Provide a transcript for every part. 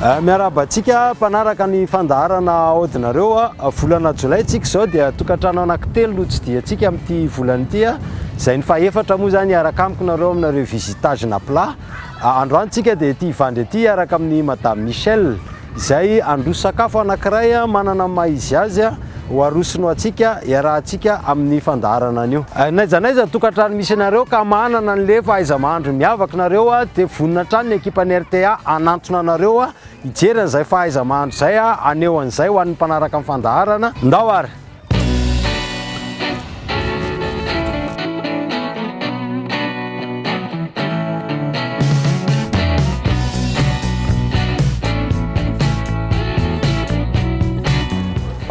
Miarahaba antsika mpanaraka ny fandaharana aodinareo. Volana jolay tsika izao dia tokantrano anankitelo no tsidihantsika amin'ity volana ity. Izay ny fahefatra moa izany hiaraka amiko nareo aminareo visitage na plat. Androany tsika dia ety Ivandry ety hiaraka amin'ny Madame Michel izay handroso sakafo anankiray manana ny maha izy azy ho arosony ho antsika hiarahantsika amin'ny fandaharana anio. N'aiza n'aiza tokantrano misy anareo ka manana an'le fahaiza-mahandro miavaka nareo dia vonona hatrany ny ekipan'ny rta hanantona anareo hijery an'izay fahaiza-mahandro izay haneho an'izay ho an'ny mpanaraka ny fandaharana. Ndao ary!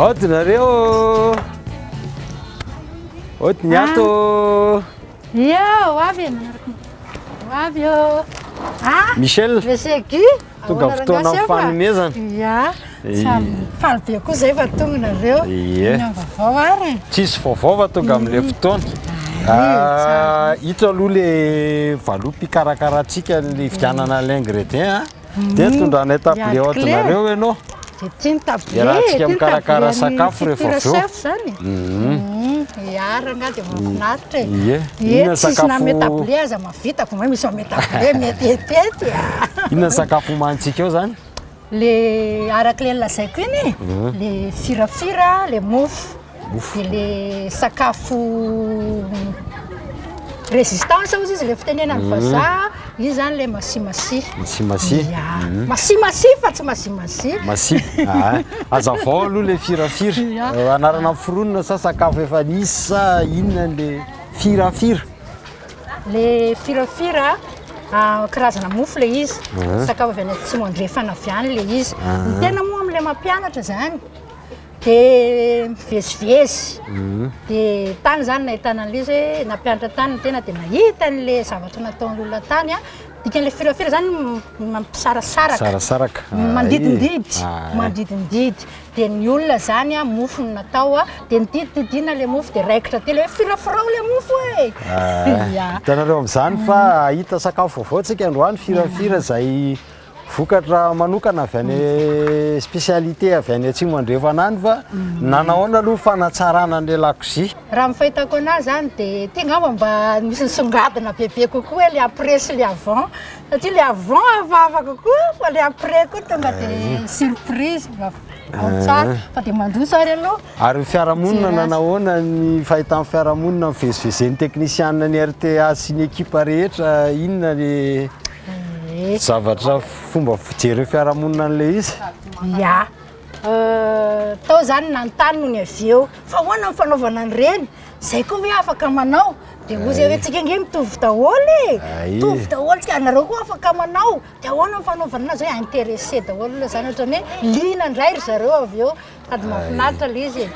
Ody nareo. Ody ny ato. Ia, ho avy e, manaraka. Ho avy eo. Ah, Michel. Monsieur Guy. Tonga fotoana amin'ny fanomezana. Ia. Faly be koa zay fa tonga nareo. Ie. Inona vaovao ary? Tsisy vaovao fa tonga amin'ilay fotoana. Ah, ito aloha le valopy hikarakarantsika ny hividianana an'ilay ingrédient a. Dia tondranay tablier ao aminareo ianao. Dia ity ny tablier. Iarahantsika mikarakara sakafo rehefa avy eo. Chef zany. Ia rangahy dia mahafinaritra e. Ie. Ie, Inona tsisy sakafo nanome tablier aza mahavita ko misy manome tablier metietety a. Inona sakafo homanintsika eo zany? Le araka le nolazaiko iny e, le firafira, le mofo, de le sakafo résistance hozy izy le fitenenan'ny vazaha, iny zany le masimasia. Masimasia. Ya, masimasia fa tsy masimasia. Masia. Ah, Hazavao aloha le firafira. Ya. Anarana foronina sa sakafo efa nisy sa inona le firafira? Le firafira karazana mofo le izy, sakafo avy any atsimo andrefana avy any le izy. Ny tena moa amin'ilay mampianatra zany de mivezivezy, de tany zany nahitana an'le izy hoe nampianatra tany ny tena de nahita an'le zavatra nataon'ny olona tany a, dikan'le firafira zany mampisarasaraka, Sarasaraka. mandidindidy, Ah. mandidindidy. Dia ny olona zany a mofo no natao a, dia nididididina le mofo dia raikitra teo le hoe firafirao le mofo e! Ya. Hitanareo amin'izany fa hahita sakafo vaovao tsika androany, firafira izay vokatra manokana avy any spécialité avy any atsimo andrefana any fa nanahoana aloha fanatsarana an'ilay lakozia? Raha ny fahitako anazy zany dia ity angamba mba misy nisongadina bebe kokoa hoe le après sy le avant satria le avant hafahafa kokoa fa le après koa tonga dia surprise mba ao tsara fa dia mandroso ary aloha. Ary ny fiarahamonina Mijery azy. nanahoana ny fahitan'ny fiarahamonina mivezivezen'ny teknisianina ny RTA sy ny ekipa rehetra inona ny zavatra fomba fijerin'ny fiarahamonina an'ilay izy? Ya. Tao zany nanontany nony avy eo fa ahoana ny fanaovana an'ireny? Zay koa ve afaka manao? Dia hoy zay hoe tsika ange mitovy daholo e! Mitovy daholo tsika, nareo koa afaka manao, dia ahoana ny fanaovana anazy? Hoe intéressé daholo olona zany, ohatran'ny hoe liana indray ry zareo avy eo, sady mahafinaritra ilay izy e!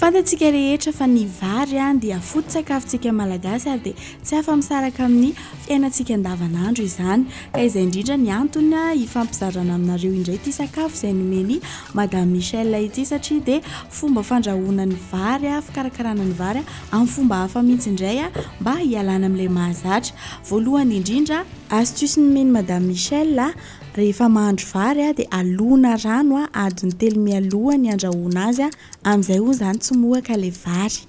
Fantatsika rehetra fa ny vary dia foto-tsakafontsika Malagasy ary dia tsy afa-misaraka amin'ny fiainantsika andavanandro izany. Ka izay indrindra ny antony hifampizarana aminareo indray ity sakafo izay nomen'i Madame Michelle ity satria dia fomba fandrahoana ny vary, fikarakarana ny vary amin'ny fomba hafa mihitsy indray mba hialana amin'ilay mahazatra. Voalohany indrindra, astuce nomen'i Madame Michelle, rehefa mahandro vary dia alona rano adiny telo mialoha ny handrahoana azy, amin'izay hono izany tsy mohaka ilay vary.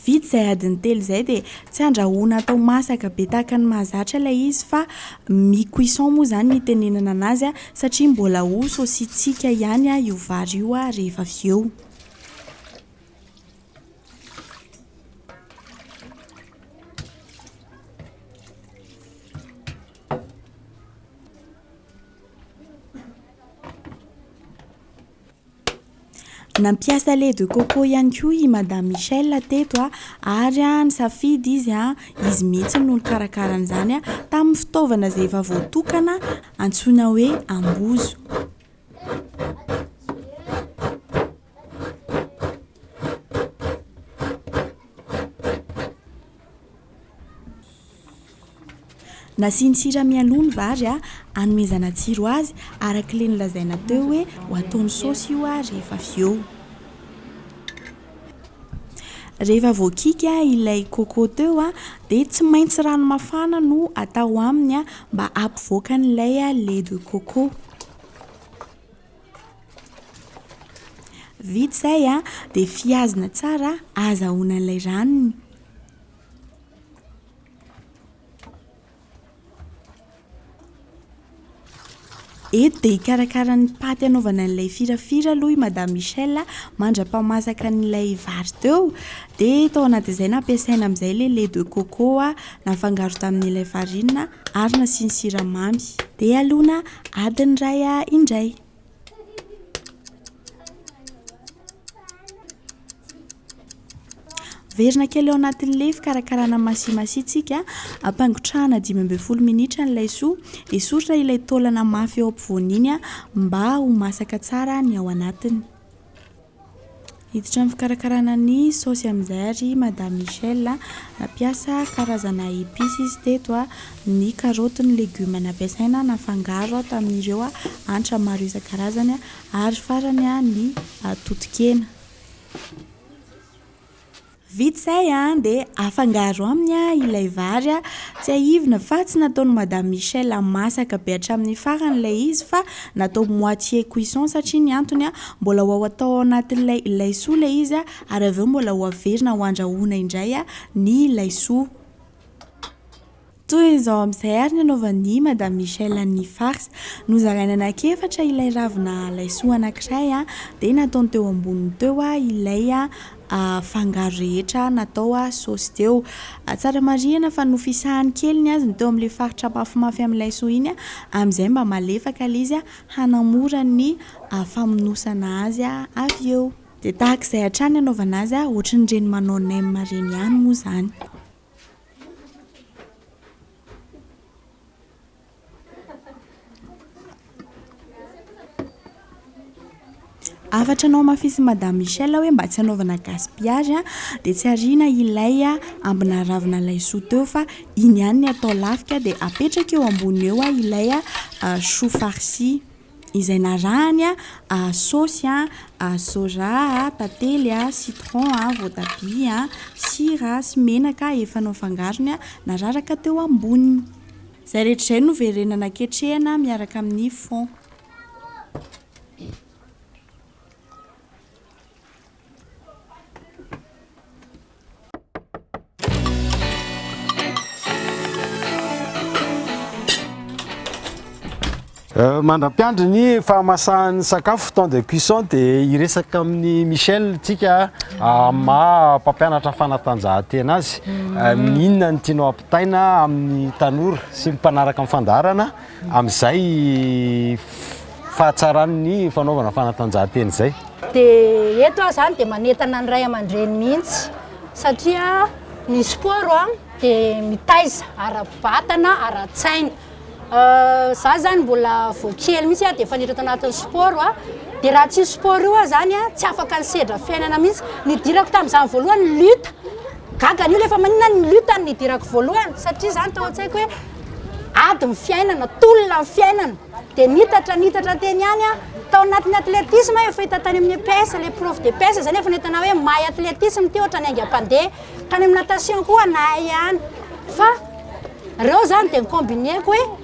Vita izay adiny telo izay dia tsy andrahoina atao masaka be tahaka ny mahazatra ilay izy fa mi-cuisson moa izany ny itenenana anazy satria mbola ho saosintsika ihany io vary io rehefa avy eo. Nampiasa lait de coco ihany koa i Madame Michelle teto ary nisafidy izy, izy mihitsy no nikarakara an'izany tamin'ny fitaovana izay efa voatokana antsoina hoe ambozo. Nasiany sira mialoha ny vary hanomezana tsiro azy araka ilay nolazaina teo hoe ho ataony saosy io rehefa avy eo. Rehefa voakiky ilay coco teo dia tsy maintsy rano mafana no atao aminy mba hampivoaka an'ilay lait de coco. Vita izay dia fihazina tsara ahazahoana an'ilay ranony. Eto dia hikarakara ny paty hanaovana an'ilay firafira aloha i Madame Michelle mandra-pamasaka an'ilay vary teo. Dia tao anatin'izay nampiasaina amin'izay ilay lait de coco nafangaro tamin'ilay farine ary nasiany siramamy. Dia alona adiny iray indray. Miverina kely ao anatin'ilay fikarakarana masimasia tsika, ampangotrahana 15 minitra ny laisoa, esorina ilay taolana mafy eo ampovoany iny mba ho masaka tsara ny ao anatiny. Hiditra amin'ny fikarakarana ny saosy amin'izay ary Madame Michelle, nampiasa karazana épices izy teto, ny karaoty ny legioma nampiasaina nafangaro tamin'ireo antra maro isan-karazany ary farany ny totokena. Vita izay an, dia afangaro aminy ilay vary. Tsiahivina fa tsy nataon'i Madame Michelle masaka be hatramin'ny farany ilay izy fa natao moitié cuisson satria ny antony mbola ho atao ao anatin'ilay laisoa ilay izy ary avy eo mbola ho averina ho andrahoina indray ny laisoa. Toy izao amin'izay ary ny anaovan'i Madame Michelle ny farce. Nozaraina anankiefatra ilay ravina laisoa anankiray dia nataony teo amboniny teo ilay fangaro rehetra natao saosy teo. Tsara marihina fa nofisahany kely ny azy ny teo amin'ilay faritra mafimafy amin'ny laisoa iny amin'izay mba malefaka ilay izy hanamora ny famonosana azy avy eo. Dia tahaka izay hatrany ny anaovana azy, ohatran'ireny manao nem ireny ihany moa izany. Hafatra nohamafisin'i Madame Michelle hoe mba tsy hanaovana gaspillage dia tsy ariana ilay ambina ravina laisoa teo fa iny ihany ny atao lafika dia apetraka eo amboniny eo ilay chou farci. izay narahany saosy, soja, tantely, citron, voatabia, sira sy menaka efa nofangarony nararaka teo amboniny. Izay rehetra izay no verenana ketrehina miaraka amin'ny fond. Mandra-piandry ny fahamasahan'ny sakafo, temps de cuisson, dia hiresaka amin'i Michel tsika amin'ny maha mpampianatra fanatanjahantena azy. Inona no tianao ampitaina amin'ny tanora sy ny mpanaraka ny fandaharana amin'izay fahatsaran'ny fanaovana fanatanjahantena izay? Dia eto aho izany dia manentana ny ray aman-dreny mihitsy satria ny sport a dia mitaiza ara-batana, ara-tsaina. Za zany mbola vao kely mihitsy aho dia efa niditra tao anatin'ny sport a, dia raha tsy io sport io aho zany a tsy afaka nisedra fiainana mihitsy. Nidirako tamin'izany voalohany lutte, gaga ny olona fa maninona ny lutte no nidirako voalohany satria zany tao an-tsaiko hoe ady ny fiainana, tolona ny fiainana. Dia nitatra nitatra teny ihany aho. Tao anatin'ny athlétisme efa hita tany amin'ny EPS, le prof d'EPS zany efa nahitana hoe mahay athlétisme ity ohatran'ny haingam-pandeha. Tany amin'ny natation koa nahay ihany. Fa reo zany dia ni-combiner-ko hoe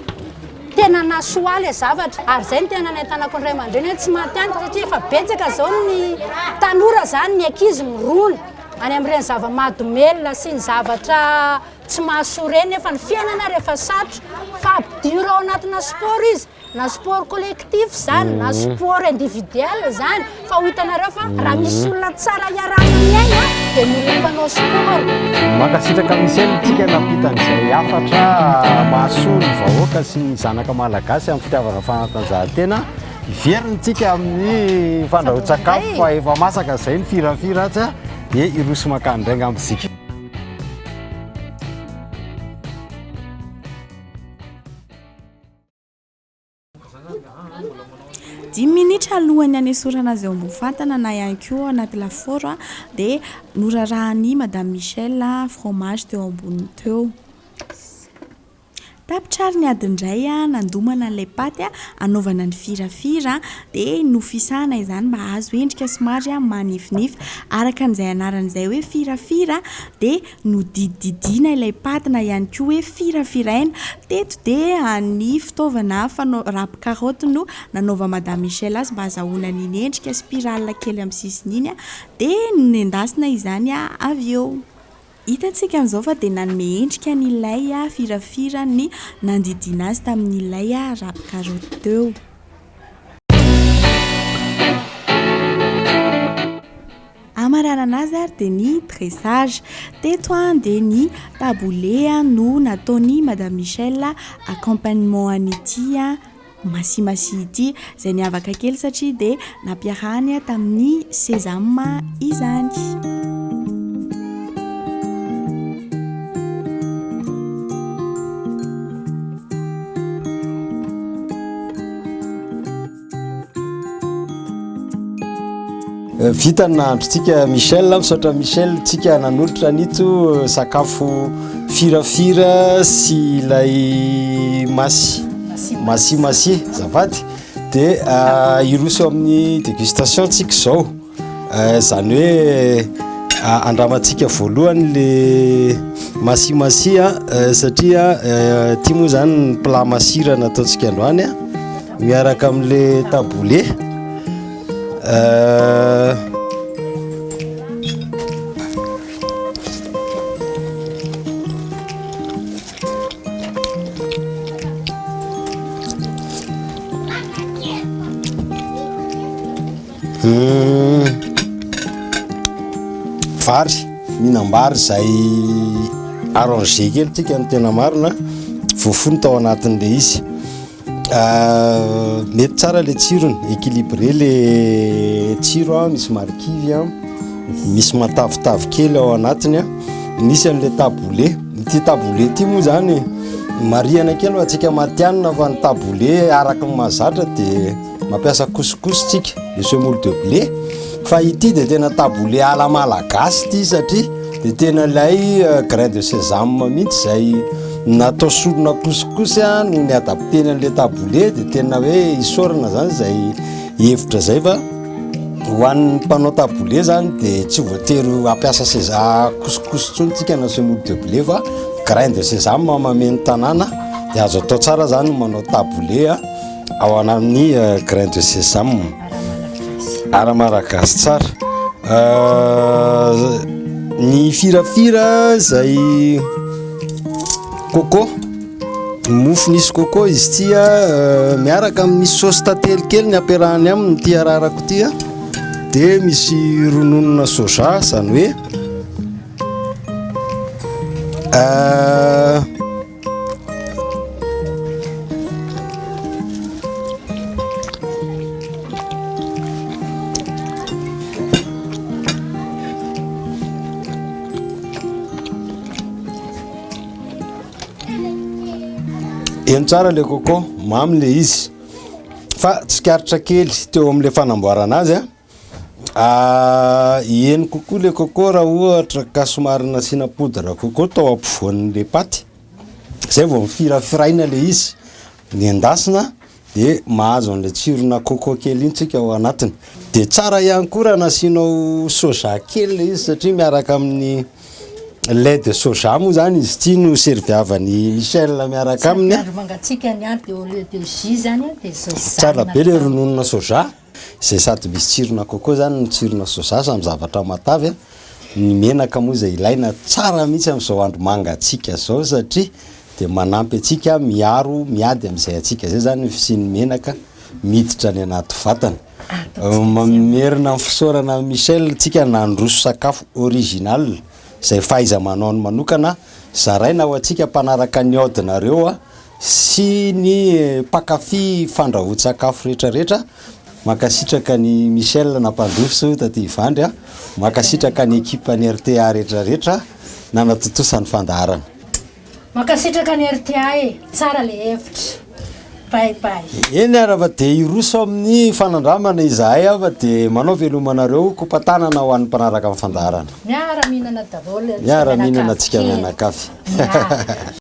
tena nahasoa ahy le zavatra. Ary zay no tena nahitanako ny ray aman-dreny hoe tsy maty antoka satria efa betsaka zao ny tanora zany, ny ankizy mirona any amin'ireny zava-mahadomelina sy ny zavatra Tsy mahasoa ireny nefa ny fiainana rehefa sarotra fa ampidiro ao anatina sport izy na sport collectif zany na sport individuel zany fa ho hitanareo fa raha misy olona tsara iarahana miaina dia ny olona mpanao sport. Mankasitraka Michel tsika nampita an'izay hafatra mahasoa ny vahoaka sy ny zanaka malagasy amin'ny fitiavana fanatanjahantena. Hiverina tsika amin'ny fandrahoan-tsakafo fa efa masaka izay ny firafira atsy a, dia hiroso mankany indray angamba isika. Dimy minitra alohan'ny hanesorana azy eo ambony fatana na ihany koa ao anaty lafaoro dia norarahan'i Madame Michel fromage teo amboniny teo. Tapitra ary ny adiny iray nandomana an'ilay paty hanaovana ny firafira dia nofisahana izany mba hahazo endrika somary manifinify. Araka an'izay anarany izay hoe firafira dia nodidididiana ilay paty na ihany koa hoe firafiraina. Teto dia ny fitaovana fanao râpe karaoty no nanaovan'i Madame Michel azy mba hahazahoana an'iny endrika spirale kely amin'ny sisiny iny dia nendasina izany avy eo. Hitantsika amin'izao fa dia nanome endrika an'ilay firafira ny nandidiana azy tamin'ilay râpe karaoty teo. Hamaranana azy ary dia ny dressage. Teto dia ny taboulé no nataon'i Madame Michel accompagnement an'ity Masimasia ity, izay niavaka kely satria dia nampiarahany tamin'ny sésame izany. Vita ny nahandrontsika Michel, misaotra Michel tsika nanolotra an'ito sakafo firafira sy ilay masy masimasia azafady dia hiroso amin'ny dégustation tsika izao izany hoe andramantsika voalohany le masimasia satria ity moa izany ny plat masira nataontsika androany miaraka amin'le taboulé. Vary, mihinam-bary izay arrangé kely tsika ny tena marina, voafono tao anatin'ilay izy. Mety tsara le tsirony, équilibré le tsiro a, misy marikivy a, misy matavitavy kely ao anatiny a, misy an'le taboulé, ity taboulé ity moa zany marihana kely ho antsika matihanina fa ny taboulé araka ny mahazatra de mampiasa couscous tsika, le semoule de blé, fa ity de tena taboulé à la malagasy ity satria de tena ilay grain de sésame mihitsy zay natao solona couscous no ni-adapter-ny an'ilay taboulé dia tena hoe isaorana zany izay hevitra zay fa ho an'ny mpanao taboulé zany dia tsy voatery hampiasa seza couscous intsony tsika na semoule de blé fa grain de sésame mameno tanàna dia azo atao tsara zany ny manao taboulé ao anatin'ny grain de sésame ara-malagasy tsara ny firafira izay coco mofo nisy coco izy ity a miaraka amin'ny saosy tantely kely ny ampiarahany aminy ity ararako ity a dia misy rononona soja izany hoe Eny tsara le coco, mamy le izy fa tsikaritra kely teo amin'le fanamboarana azy a. Heno kokoa le coco raha ohatra ka somary nasiana poudre coco tao ampovoan'le paty, zay vao mifirafiraina le izy, nendasina de mahazo an'le tsirona coco kely iny tsika ao anatiny. De tsara ihany koa raha nasianao soja kely le izy satria miaraka amin'ny lait de soja moa zany izy ity no serviavan'i Michel miaraka aminy. Sady andro mangatsiaka ny andro de au lieu de jus zany de zao Tsara be le rononona soja. Izay sady misy tsirona coco zany no tsirona soja samy zavatra matavy a, ny menaka moa izay ilaina tsara mihitsy amin'izao andro mangatsiaka izao satria dia manampy antsika miaro miady amin'izay hatsiaka izay zany ny fisian'ny menaka miditra any anaty vatana. Mamerina ny fisaorana an'i Michel tsika nandroso sakafo original izay fahaiza-manaony manokana zaraina ho antsika mpanaraka ny aodinareo a. sy ny mpankafy fandrahoan-tsakafo rehetrarehetra. Mankasitraka an'i Michel nampandroso taty Ivandry a. Mankasitraka ny ekipan'ny rta rehetrarehetra nanatontosa ny fandaharana. Mankasitraka ny rta e, tsara le hevitra. Bye bye. Eny ary fa dia hiroso amin'ny fanandramana izahay fa dia manao veloma anareo kopa-tanana ho an'ny mpanaraka ny fandaharana. Miara-mihinana daholo antsika Miara-mihinana antsika mianakavy. Miara.